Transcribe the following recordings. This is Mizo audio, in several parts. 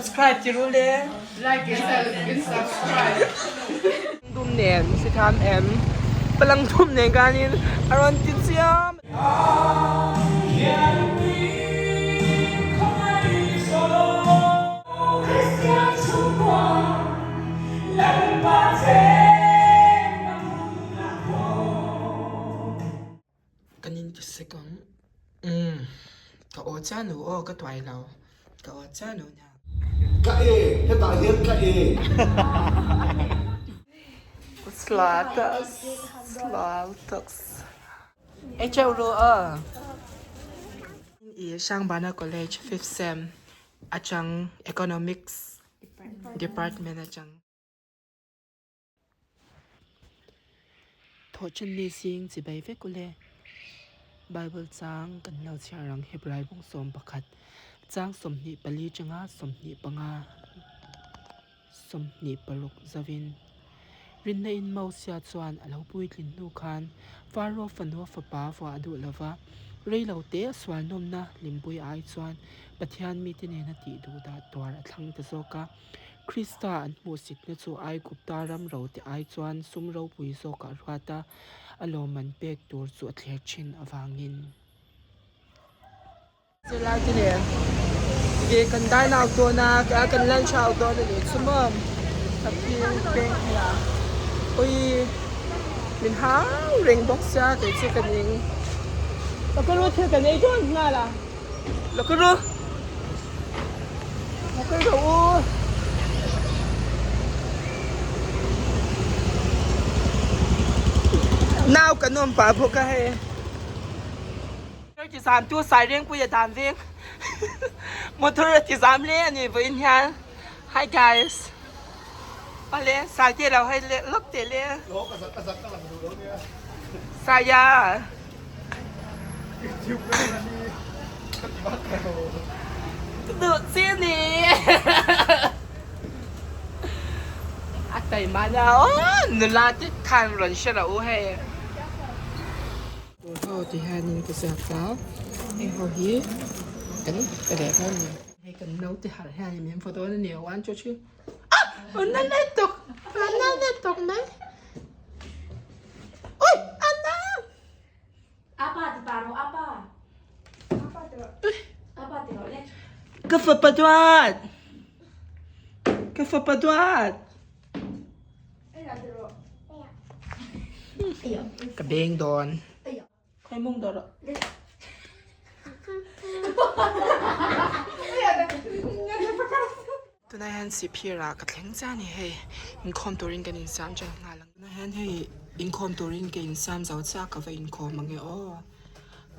subscribe ti ru le. Like and subscribe. Dum nen si tham em. Palang dum nen kanin a rawn ti chiam. Kan in ti sek ang. Umm ka aw chiah nu aw ka tuai lo ka aw chiah nu nia. Ka e, hetah hian ka e. Slatas slatas Ei cheu ru aw. I Sangbana College fifth sem atang Economics department atang. Thawhṭanni zing chibai vek ule. Bible chang kan lo chhiar ang Hebrai bawng 11 chang 24 tanga 25 26 zovin. Rinna in Mosia chuan a lo puitlin hnu khan Faro fanua fapa vuah a duh lova, rei lo te a sual nawmna hlimpui ai chuan Pathian mite nena tih duh dah tuar a thlang ta zawk a. Krista an hmuhsitna chu Aigupta ram rote ai chuan sum ropui zawkah ruat a, a lawmman pek tur chu a thler thin avangin. Zirlai te nen ve kan dine out dawn a, kan lunch out dawn a nih chu maw ka phir peng phei a, awii min hau reng bawk sia kei chu ka ning. Ka ru thil kan ei dawn nghal a. Lo ka ru. Lo ka ru u. Nau kan awm pah bawk a hei. Ti zam tu sai reng pui a dan veng. Motor a ti zam hle a ni vawiin hian. Hi guys. Awle sai te lo hei leh lawk teh le. Saya. Duh chi ni. A taima na aw nula te khan rawn hre rawh u hei. Tur ho ti hianin ka ziak a heng ho hi kan pe leh dawn a ni. Hei kan naute harh hianin min vaw dawn a ni 1 2 3 ah! A na let tawk a na let tawk mai ui a na Apa ti pa rawh apa apa ti rawh apa ti rawh le ka fapa duat ka fapa duat ka beng dawn khawi mung dawn rawh. Tunah hian sihphir ah ka thleng chiah a ni hei inkhawm turin kan insiam ṭan nghal ang tunah hian hei inkhawm turin ka insiam zo chiah ka va inkhawm ang e aw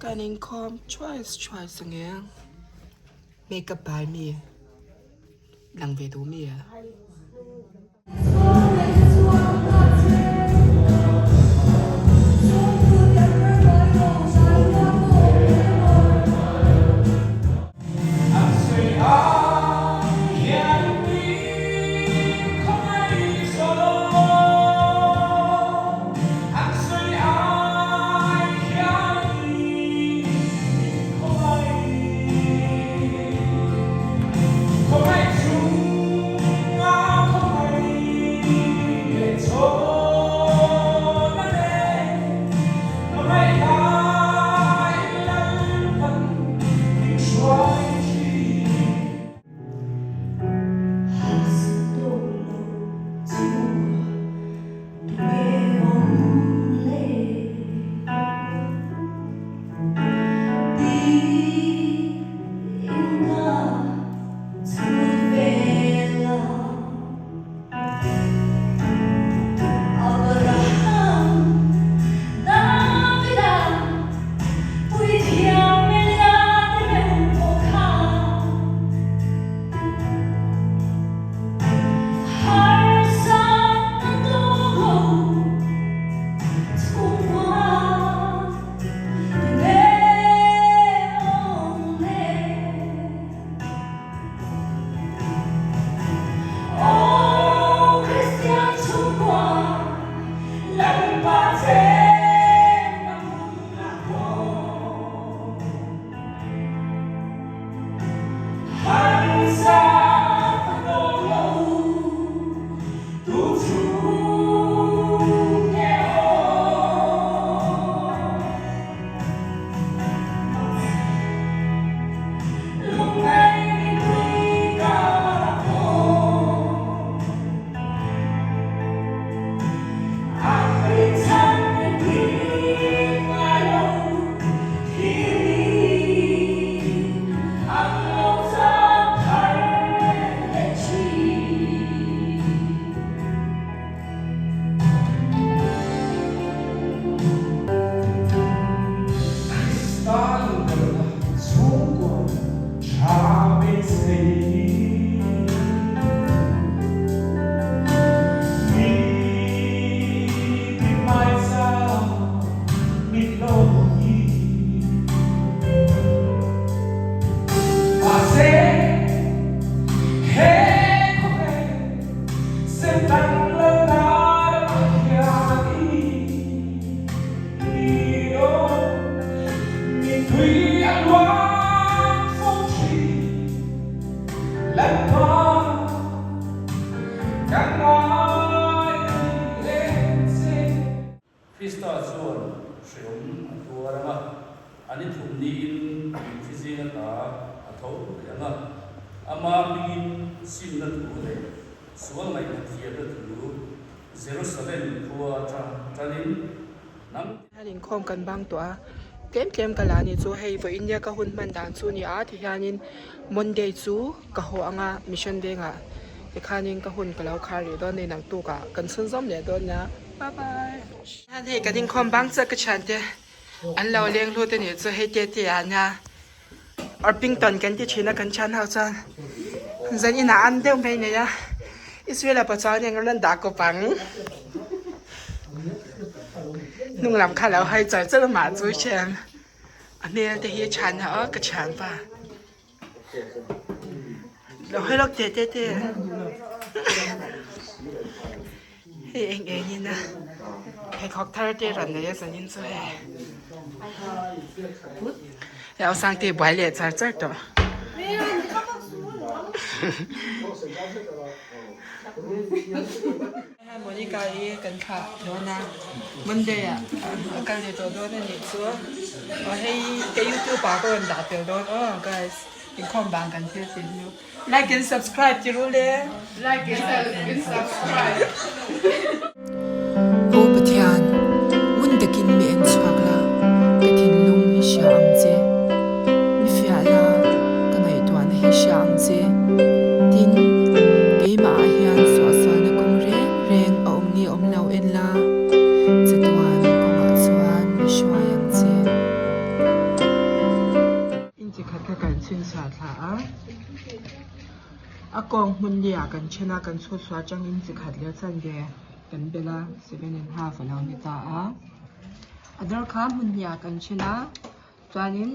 kan inkhawm thuai thuai ang e makeup by me lang ve duh mi. Krista chuan hreawm a tuar ang a, a ni thum niin mitthi zing ata a tho leh ang a, ama hmingin simna thu leh sual ngaihna thiamna thu Jerusalem khua atang tanin hnam Hian inkhawm kan bang tawh a, tlem tlem ka la ni chu hei vawiin nia ka hun hman dan chu ni a tihianin Monday chu ka haw ang a mission vengah tikhanin ka hun ka lo khar rih dawn a ni naktukah kan chhunzawm leh dawn nia bye bye. Hian hei kan inkhawm bang chiah ka thiante an lo leng hlut a nih chu hei te te ah nia Orpington kan ti thin a kan thian ho chuan zan inah an deuh mai nei a Israel-a pa chuan eng rawn dah kawp ang. Hnung lam kha lo hawi char char a mah chu hian a hmel te hi chhan ha aw ka thian pa lo hawi lawk teh teh teh hei eng eng in a pheikhawk thar te rawn nei a zanin chu hei hei aw sangte buai leh char char tawh. Monica hi kan thlah dawn a, Monday ah a kal leh tawh dawn a nih chu. Aw hei ka youtube ah ka rawn dah tel dawn aw guys, inkhawm bang kan thil tih hnu. Like and subscribe ti ru le. Like and subscribe. Aw Pathian, ngun takin mi en chhuak la, ka thinlung hi hria ang che. Mi fiah la, ka ngaihtuahna hi hria ang che. Tin, keimahah hian suahsualna kawng reng reng a awm nge awm lo en la, chatuan kawngah chuan mi hruai ang che. Inchi khat kha kan chhinchhiah thla a, a kawng hmun liah kan then a, kan chhutchhuah atang inchi khat leh chanve kan bel a, 7.5 a lo ni ta a. A dar kha hmun hniah kan then a. Chuanin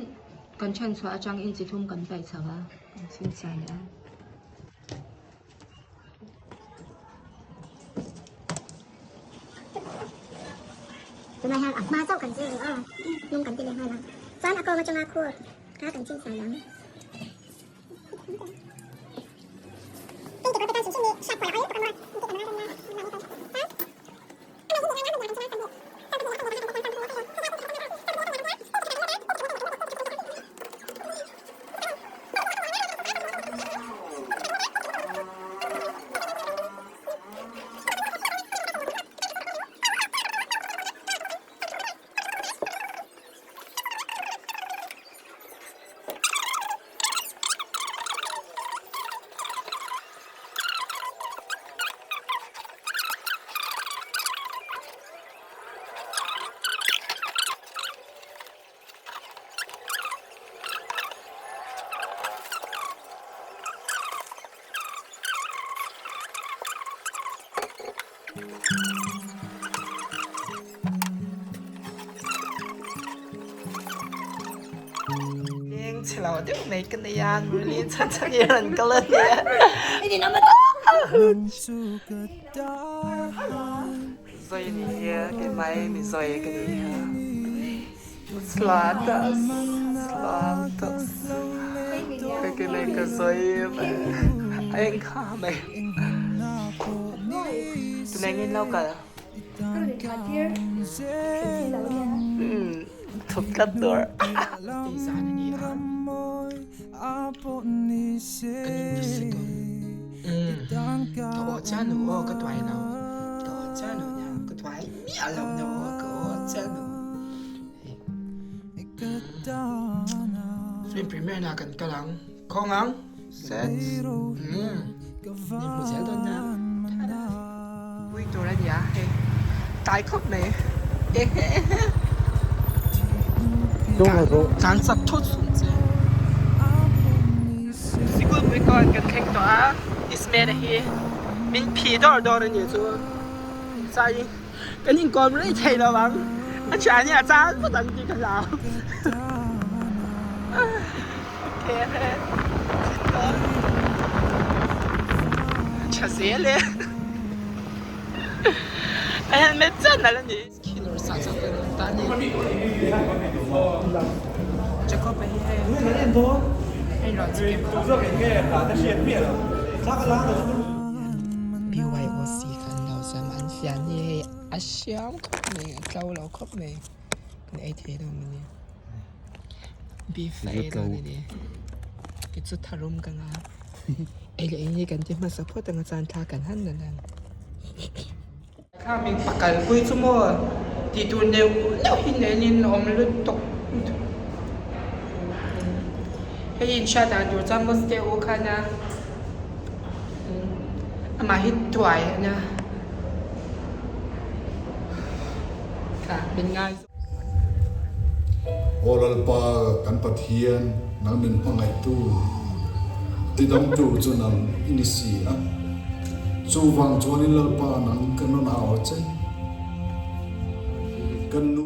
kan then chhuah atang inchi thum kan paih chho a, kan chhinchhiah leh a. Tunah hian a hma chauh kan zir rih a, hnung kan ti leh nghal ang. Chuan a kawng atanga khur kha kan chhinchhiah leh ang. Leng chhe lo deuh mai ka nei a, Nurlin chhan chhan hi a rawn kal a nia. Zawi ni hi a, keimah mi zawi ka ni hi a. Slatas, slatas. Keimah ka zawi mai. A eng kha mai. Tunah engin lo kal? Thup tlat tur. Tei zan a ni a. Kan in nasa dawn. Ka aw chiah lo aw ka tuai lo. Ka aw chiah lo nia ka tuai miah lo na aw ka aw chiah lo. Film premiere na kan kal ang. Khawng ang. Set. Ni hmu zel dawn na. Pui tur a nia hei. Tlai khawp mai. Tlan chak thut sum che. Sikul pui kawn kan thleng tawh a. Ismail-a hi min phi dawr dawr a nih chu. Chai kan inkawm rei thei lo ang. A thian hi a chang phawt ang tih ka hlau. Tha zel e. A helmet chiah nalh a ni. Khi lawr sah chak kan awm ta a ni. Jacob a hi hei a inrawlh chi kem khawp mai. BYOC kha an lo zam an fian hi hei a hriam khawp mai a tlo lo khawp mai kan ei thei dawn a ni. Beef a ei dawn a ni. Kei chu tharum ka nga ei leh in hi kan ti hmasa phawt ang a chuan thla kan han nalh ang. Thla min pakal pui chu maw tih tur neuh neuh hi nen in awm lutuk hei in hriat dan tur chuan Moste u khan a amah hi tuai a nia kha min ngai zawk. Aw Lalpa kan Pathian, nang min hmangaihtu, tidamtu chu nang i ni si a. Chuvang chuanin Lalpa nang kan rawn au che. Kan nu.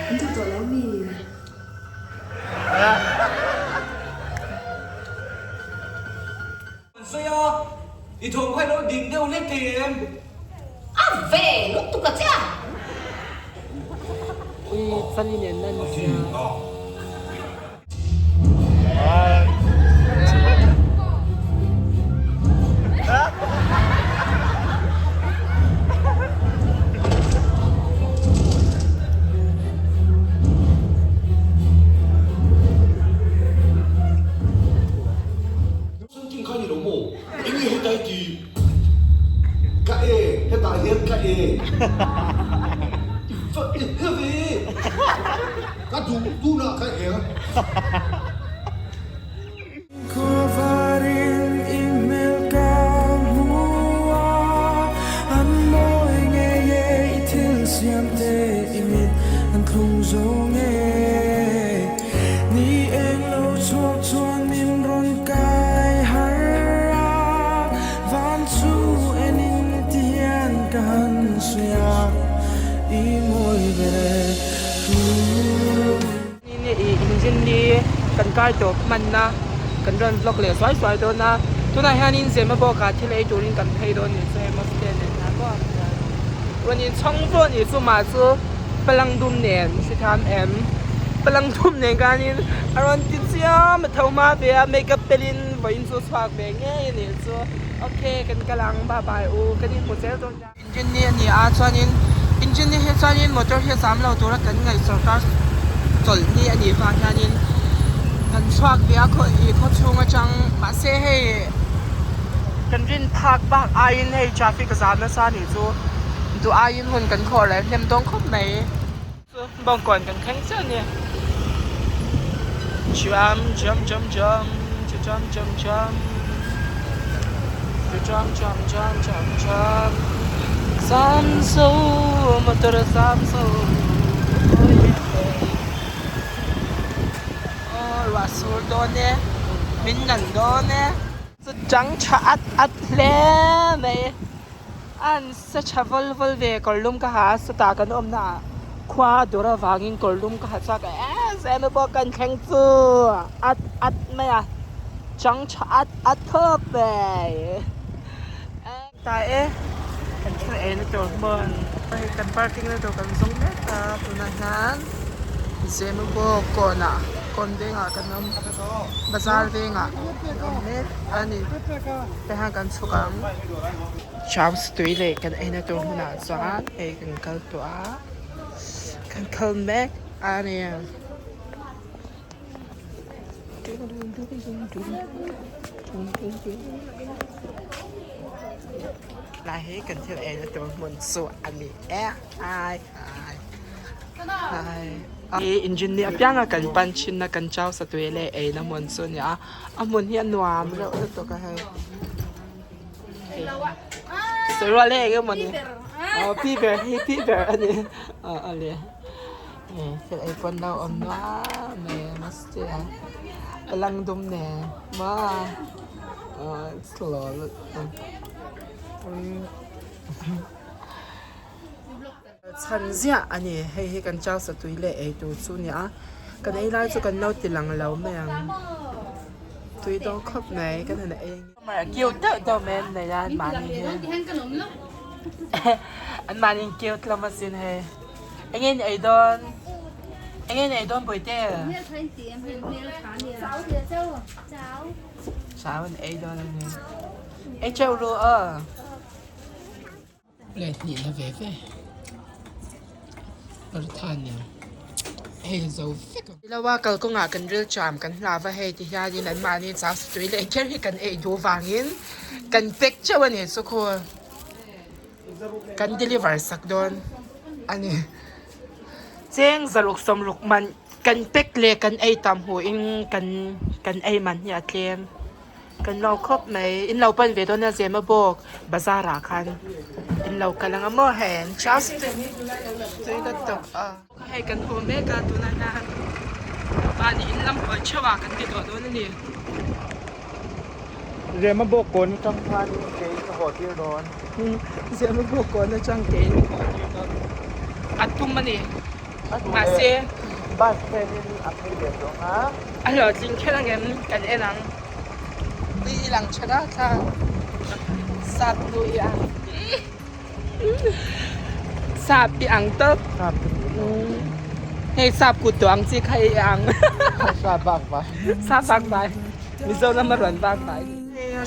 An duh tawh lo mi? An sawi a, i thawm kha i lo dik deuh hlek thei em? A ve lutuk a che a! Ui, chali nen nan sia. Something kha ni lo maw? Eng nge hetai ti? Ka e, hetah hian ka e. I va e he ve! Ka duh duhna ka e a. Engine hi kan kai tawp hmanna kan rawn vlog leh suai suai dawn a tunah hianin Zemabawk ah thil ei turin kan phei dawn ni chu hei Moste nen hian pawh rawn inchhawng pawh ni chu mah chu palang dum nen hrethiam em palang dum nen khanin a rawn ti chiam a tho hma ve a makeup telin vawiin chu chhuak ve ngei a nih chu ok kan kal ang bye bye u kan inhmu zel dawn nia. Engine ni a ni a chuanin engine ni hi chuanin motor hi a zam lo tura kan ngaih sorkar chawlh ni a nih vang hianin kan chhuak ve a khaw ih khaw chhung atang mahse hei kan rin phak bak aiin hei traffic a zam nasa a nih chu duh aiin hun kan khawh rel hnem dawn khawp mai chu bawngkawn kan thleng chiah a ni jam jam jam jam jam jam jam jam jam jam jam jam zam zo motor a zam zo aw ruah sur dawn e min nan dawn e. Chu chang tha at at hle mai a han sa tha vawl vawl ve kawrlum ka ha a sawtah kan awmna ah khua a dur avangin kawrlum ka ha chhuak a em em a pawh kan thleng chu at at mai a chang tha at at khawp mai ta e. Thil ei na tur hmun hei kan parking na tur kan zawng mek a tunah hian Zemabawk kawnah kawn vengah kan awm bazar vengah kan awm mek a ni tah hian kan chhuk ang. Chams tui leh kan ei na tur hmunah chuan hei kan kal tawh a kan kal mek a ni. Lai hi kan thil ei na tur hmun chu a ni e ai ai ai hi engine ni apianga kan pan thin na kan chau satui leh ei na hmun chu a ni a a hmun hi a nuam reuh lutuk a hei sawi rual e eng emaw ni aw pi ber hi pi ber a ni aw a le. Thil ei pawn lo awm nuam mai a masti a a lang dum nen maw slow lutuk chhan ziah a ni hei hi kan chau satui leh ei tur chu a ni a kan ei lai chu kan lo ti lang lo mai ang tui dawn khawp mai kan han ei a nge cute deuh deuh mai an nei a an mahni hi an mahni in cute hlawm asin hei. Enge ni ei dawn? Enge ni ei dawn Bawihte? Chau an ei dawn a ni. Ei cheu ru aw. Plate hnih na ve ve. Paratha nen hei zo vek ang. Ilo a kalkawngah kan ril cham kan hlau a hei ti hianin an mahni chau satui leh kher hi kan ei duh vangin kan pack teuh a ni chu khu. Kan deliver sak dawn a ni. Cheng zaruk sawmruk man kan pack leh kan ei tam hmuhin kan kan ei man hi a tlem. Kan lo khawp mai. In lo pan ve dawn a Zemabawk bazar ah khan in lo kal ang a maw hei an just tui lutuk a. Hei kan haw mek a tunah hian mahni in lam hawi theuh ah kan ti tawh dawn a ni. Rema bawk kawn atang khan kei ka haw tir dawn. Rema bawk kawn atang kei ka haw tir dawn. A tum a ni. Mahse. Bus train in a phei leh zawng a. A hlawhtling kher angem kan en ang. Tui i lang tha rat a. Sap nu i ang. Sap i ang tawp. Sap ka ni lo. Hei sap kut tawh ang chi kha i ang. Sap bak vai. Sap bak vai. Mizoram a rawn bak vai.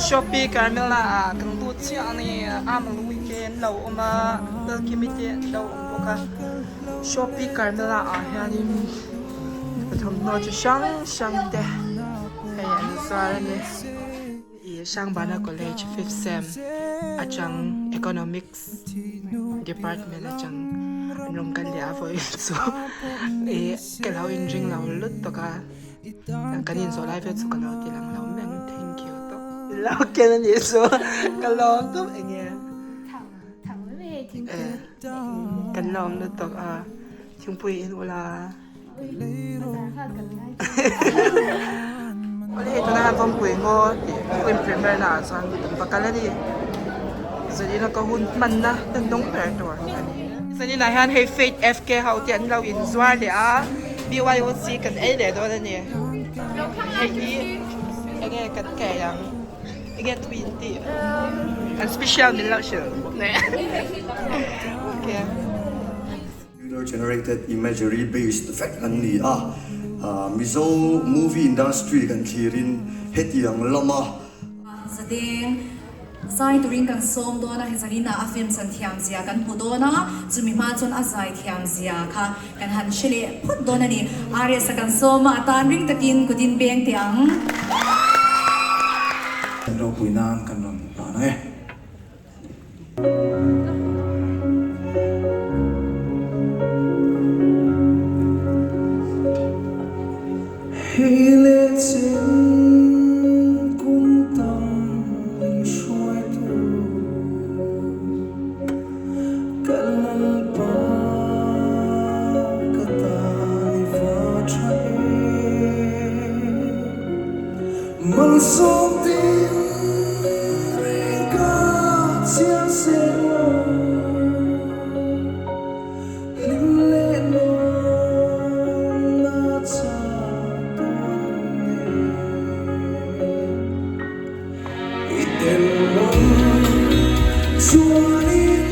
Shopee Carmela ah kan lut chiah a ni. Amalui te an lo awm a, Lalkimi te an lo awm bawk a. Shopee Carmela ah hianin thawmhnaw chi hrang hrang te hei an zuar a ni. I Sangbana College fifth sem atang Economics department atang an rawn kal leh a vawiin chu ih ka lo inring lo lutuk a kan inzawh lai vel chu ka lo ti lang lo mai ang thank you tawp lo ken a nih chu ka lawm tawp eng nge kan lawm lutuk a thingpui in ula. Awle hei tunah hian kawngpui ngaw tih film premiere na ah chuan kan va kal a ni zanin a ka hun hmanna hman dawng ber tur a ni zanin ah hian hei faith FK ho te an lo inzuar leh a BYOC kan ei leh dawn a ni hei hi enge kan kei ang enge tui in tih an special min lo hrilh okay. Computer generated imagery based vek an ni a, Mizo movie industry kan thlirin hetiang lama. Zadeng, Zai turin kan sawm dawn a, Hezarina a film chan thiam zia kan hmu dawn a, chumi hma chuan a zai thiam zia kha kan han hre leh phawt dawn a ni. RS-a kan sawm a, a tan ring takin kut in beng teh ang. Kan ropui nan kan rawn hlan ang e. Hei leh chen kum tam min hruaitu ka Lalpa ka tan i va tha em. Malsawm tin reng ka chiang seng lo, hlim leh lawm na chak tuan nei. I tel lo chuanin.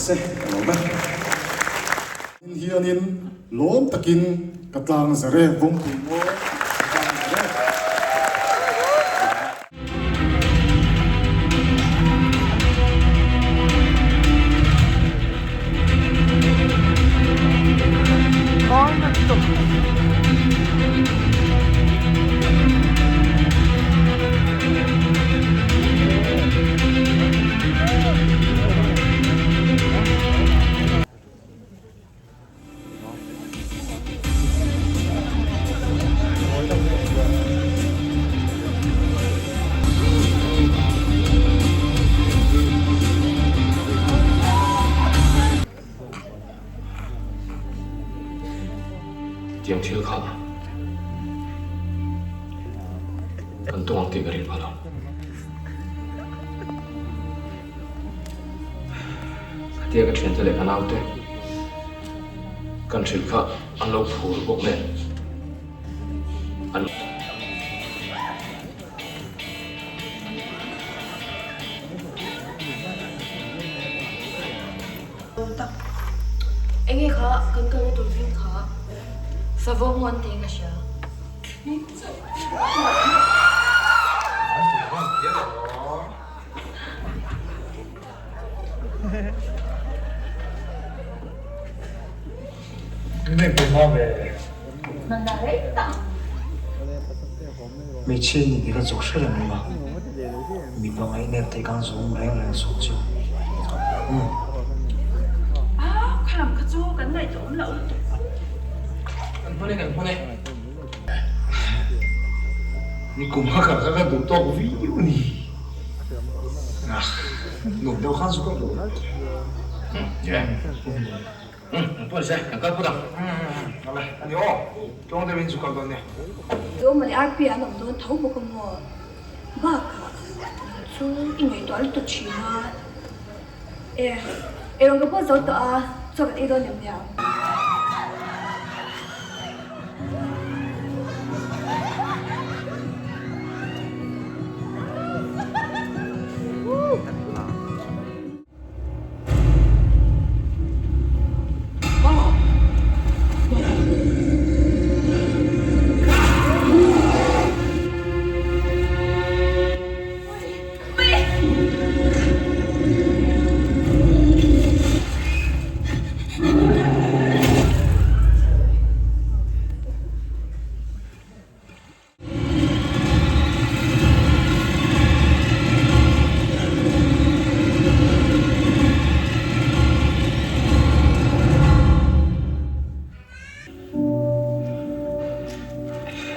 se ka lawm e. Tin hianin lawm takin ka tlang zar e, Vawngpui maw ka tlang zar e. Tiang thil kha kan tawng ang tih ka ring pha lo. Khatia ka thiante leh ka naute kan hrilh kha an lo phur bawk nen an. Enge kha kan kalna tur hming kha Savawng an tih ka hria. Hmeichhia ni tih ka zawk hre reng lo a, mipa ngaihnep thei khan zawng reng reng suh chu. Nikum a kal kha ka duh tawk viau a ni. Nuam deuh khan chu ka duh. Pawn se, kan kal phawt ang. Awle, a ni aw. Tluang deuhin chu kal dawn nia. Tlawm leh RP an awm dawn tho bawk a maw? Bakah nang chu i ngaihtuah lutuk thin a. E, erawng ka pawh zo tawh a, chaw kan ei dawn em nia?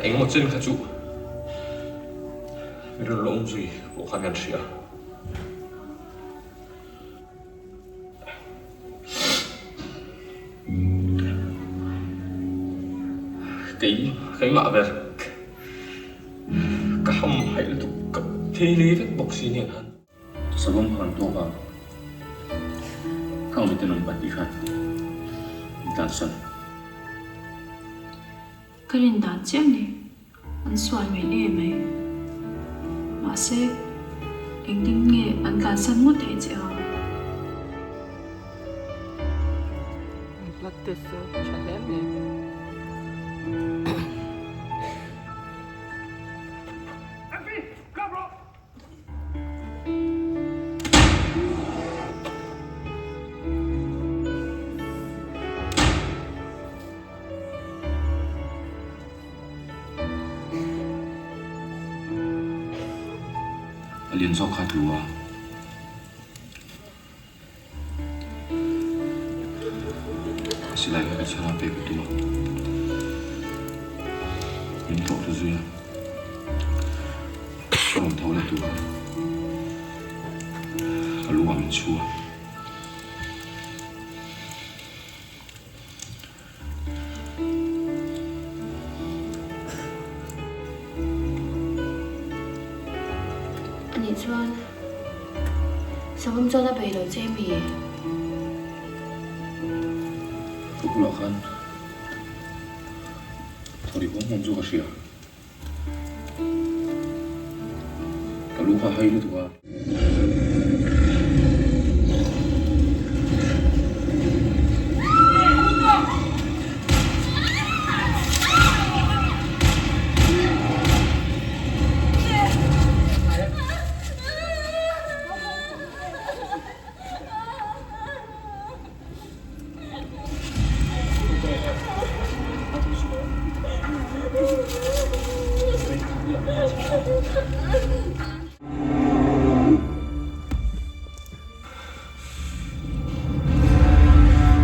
Engemaw chen kha chu mi rawn la awm zui pawh khan kan hria. Kei keimah ber ka ham haih lutuk ka phei lei vek bawk si nen han. Savawm kha kan tawk a, khang miten an pahnih khan min tlansan. Ka rin dan chiah ni, an sual hmel em mai. Mahse, engtin nge an tlansan ngawt theih che a? Blood test chu tha hle mai. A lian zawk kha a tlu a. A silai kha ka chhara pek a tum a. Min tlawh ta zui a. Ka rawn tho leh tur a. Ka lu ah min chhu a. Anih chuan Savawm chuan a bei lo che mi? Ka bulah khan thawri huam huam chu ka hria. Ka lu kha hai lutuk a.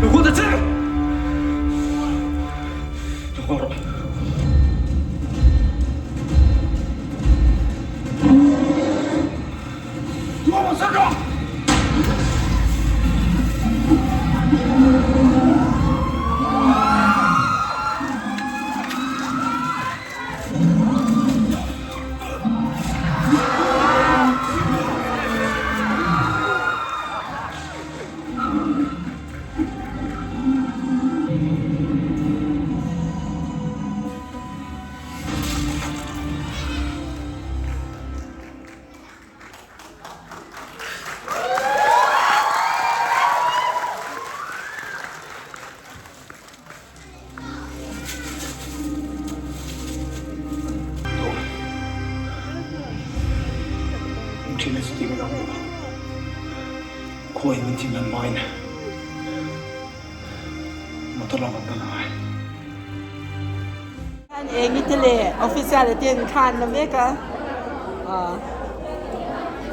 Lo haw ta che! Lo haw rawh. Eng te leh official te an khan la mek a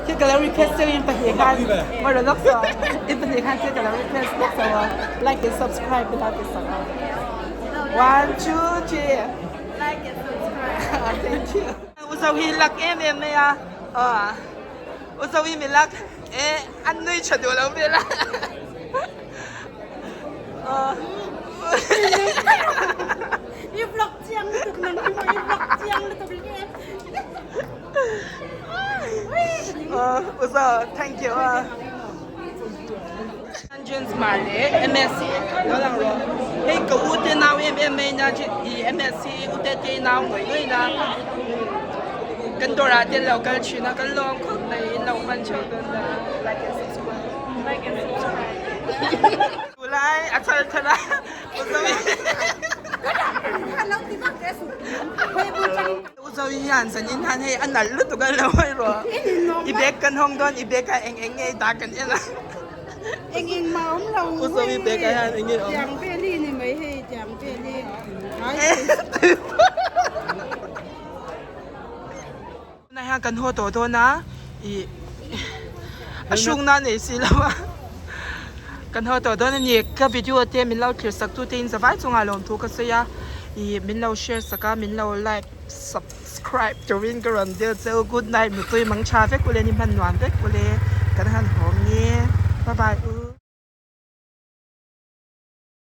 thil ka lo request deuh in pahnih khan maw rawn lawk saw in pahnih khan thil ka lo request lawk saw a like and subscribe te kha ti sak a one two three like and subscribe thank you u zo hi luck em em mai a u zo hi mi luck e an nui tha duh lo vel a. I vlog chiang lutuk nang hi maw i vlog chiang lutuk hle. Uzo thank you a. James Mar leh MSc lo lang rawh. Hei ka u te nau em em mai na i MSc u te te nau ngawih ngawih na. Kan dawr ah ten lo kal thin a kan lawm khawp mai in lo hman theuh dawn na like and subscribe. Like and subscribe. Tulai a chal thar a Uzovi. Uzovi hian zanin hian hei a nalh lutuk a lo hawi rawh. I bag kan hawng dawn i bag ah eng eng nge i dah kan en a. Eng eng mah awm lo. Uzovi bag ah hian eng nge awm. Tiang vel hi ni mai hei tiang vel hi. Tunah hian kan haw tawh dawn a ih a hrukna a nei si lo a kan haw tawh dawn a ni ka video te min lo thlir sak tu te in zavai chungah lawmthu ka sawi a ih min lo share sak a min lo like subscribe turin ka rawn dil che u good night mutui mang tha vek ule ni hman nuam vek ule kan han haw nge bye bye u.